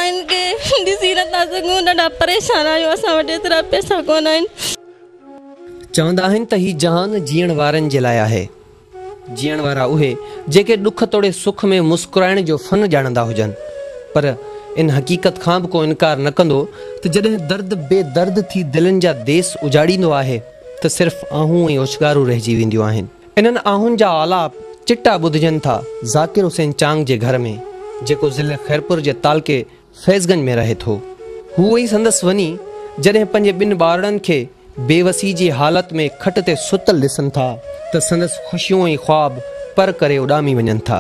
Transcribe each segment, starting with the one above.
هن کي ڏسي نٿا سگهون، ڏاڍا پريشان آهيون، اسان وٽ ايترا پئسا ڪونه آهن. چوندا آهن ته هي جهان جيئڻ وارن جي لاء آهي. جيئڻ وارا اهي جيڪي ڏک توڙي سک ۾ مسڪرائڻ جو فن ڄاڻندا هجن. پر ان حقيقت کان به ڪو انڪار نه ڪندو ته جڏهن درد بي درد ٿي دلين جا ديس اجاڙيندو آهي ته صرف آهون ۽ اوڇگارون رهجي وينديون آهن. انهن آهن جا آلاپ چٽا ٻڌجن ٿا ذاڪر حسين چانگ جي گهر ۾، جيڪو ضلعي خيرپور جي تعلقي فيض گنج ۾ رهي ٿو. هو ۽ سندس وني جڏهن پنهنجي ٻن ٻارڙن کي بيوسي جي حالت ۾ کٽ تي ستل ڏسن ٿا ته سندس خوشيون ۽ خواب پر ڪري اڏامي وڃن ٿا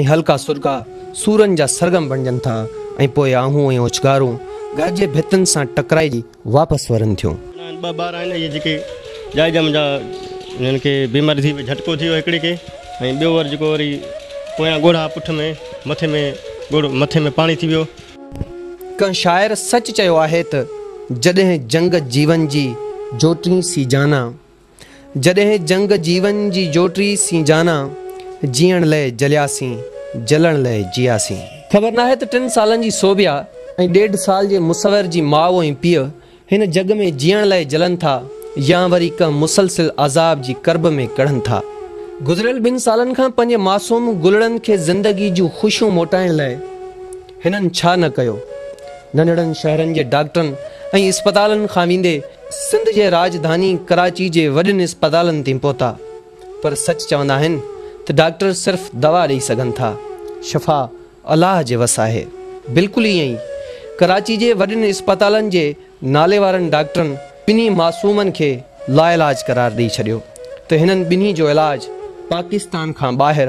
۽ هلڪا سڏڪا سورن جا سرگم بڻجن ٿا ۽ پوء آهون ۽ اوڇگارون گهر جي ڀتين سان ٽڪرائجي واپس ورن ٿيون. ٻه ٻار آهن اهي جيڪي ڄائي ڄم جا انهن کي بيماري ٿي وئي جهٽڪو ٿي ويو هڪڙي کي ۽ ٻيو وري جيڪو وري پويان ڳوڙها پٺ ۾ مٿي ۾ ڳوڙهو مٿي ۾ پاڻي ٿي ويو. ڪنهن شاعر سچ چيو آهي ته جڏهن جنگ جيون جي جوٽي سين جانا. جڏهن جنگ جيون جي جوٽي سين جانا، جيئڻ لئه جلياسين، جلڻ لئه جياسين. خبر ناهي ته ٽن سالن جي سوڀيا ۽ ڏيڍ سال جي مصور جي ماء ۽ پيء هن جڳ ۾ جيئڻ لئه جلن ٿا يا وري ڪنهن مسلسل عذاب جي ڪرب ۾ ڪڙهن ٿا. گذريل ٻن سالن کان پنهنجي معصوم گلڙن کي زندگي جون خوشيون موٽائڻ لئه هنن ڇا نه ڪيو. ننڍڙن شهرن جي ڊاڪٽرن ۽ اسپتالن کان ويندي سنڌ جي راڄڌاني ڪراچي جي وڏين اسپتالن تائين پهتا. پر سچ چوندا آهن ته ڊاڪٽر صرف دوا ڏئي سگهن ٿا، شفا الله جي وس آهي. بلڪل ائين ئي ڪراچي جي وڏين اسپتالن جي نالي وارن ڊاڪٽرن ٻنهي معصومن کي لاعلاج قرار ڏئي ڇڏيو ته هنن ٻنهي جو علاج پاڪستان کان ٻاهر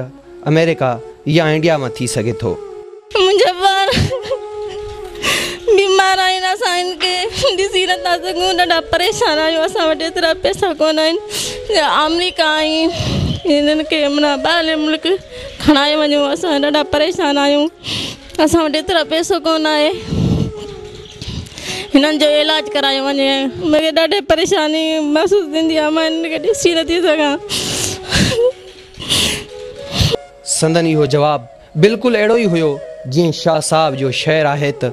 آمريڪا يا انڊيا مان ٿي سگهي ٿو. منهنجا ٻار بيمار آهن اسان هن کي ڏسي نٿا سگهون ڏاڍا پريشان آهيون اسان وٽ ايترا پئسا ڪونه آهن آمريڪا ۽ هنن کي معنيٰ ٻاهرلي ملڪ کڻائي وڃو اسان ڏاڍا پريشان آهيون اسان وٽ ايترا پئسو ڪونه آهي هنن جو علاج ڪرايو وڃي مون کي ڏاڍي پريشاني محسوس ٿيندي آهي مان هنن کي ڏسي نٿي سگهان. سندن اهو جواب بلڪل اهڙو ئي هيو جيئن شاهه صاحب جو شعر آهي ته،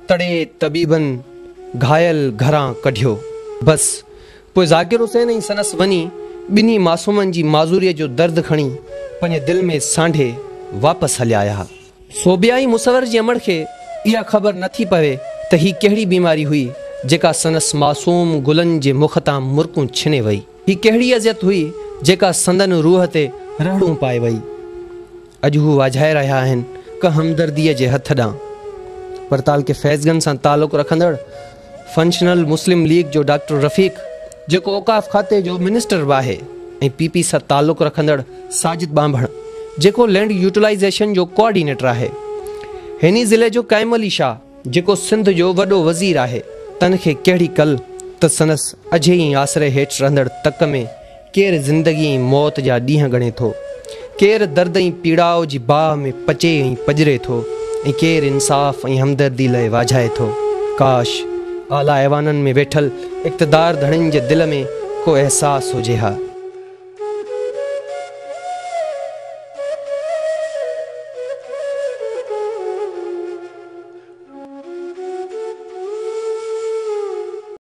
تڙي طبيبن گهايل گهران ڪڍيو. بس پوء ذاڪر حسين ۽ سندس وني ٻنهي معصومن جي معذوريء جو درد کڻي پنهنجي دل ۾ سانڍي واپس هليا آيا. سوڀيا ۽ مصور جي امڙ کي اها خبر نه ٿي پوي ته هي ڪهڙي بيماري هئي جيڪا سندس معصوم گلن جي مک تان مرڪون ڇني وئي. هي ڪهڙي اذيت هئي جيڪا سندن روح تي رهڙون پائي وئي. اڄ هو واجهائي رهيا آهن ڪنهن همدرديء جي هٿ ڏانهن. پر تعلقي فيض گنج سان تعلق رکندڙ فنڪشنل مسلم ليگ جو ڊاڪٽر رفيق جيڪو اوقاف کاتي جو منسٽر به آهي ۽ پي پي سان تعلق رکندڙ ساجد ٻانڀڻ جيڪو لينڊ يوٽيلائيزيشن جو ڪوآرڊينيٽر آهي هني ضلعي جو قائم علي شاهه جيڪو سنڌ جو وڏو وزير آهي تن کي ڪهڙي ڪل ته سندس اجهي ۽ آسري هيٺ رهندڙ تڪ ۾ ڪير زندگي ۽ موت جا ڏينهن ڳڻي ٿو، ڪير درد ۽ پيڙاء جي باهه ۾ پچي ۽ پڄري ٿو ۽ ڪير انصاف ۽ همدردي لئه واجهائي ٿو. ڪاش! اعليٰ ايوانن ۾ ويٺل اقتدار ڌڻين جي دل ۾ ڪو احساس هجي ها.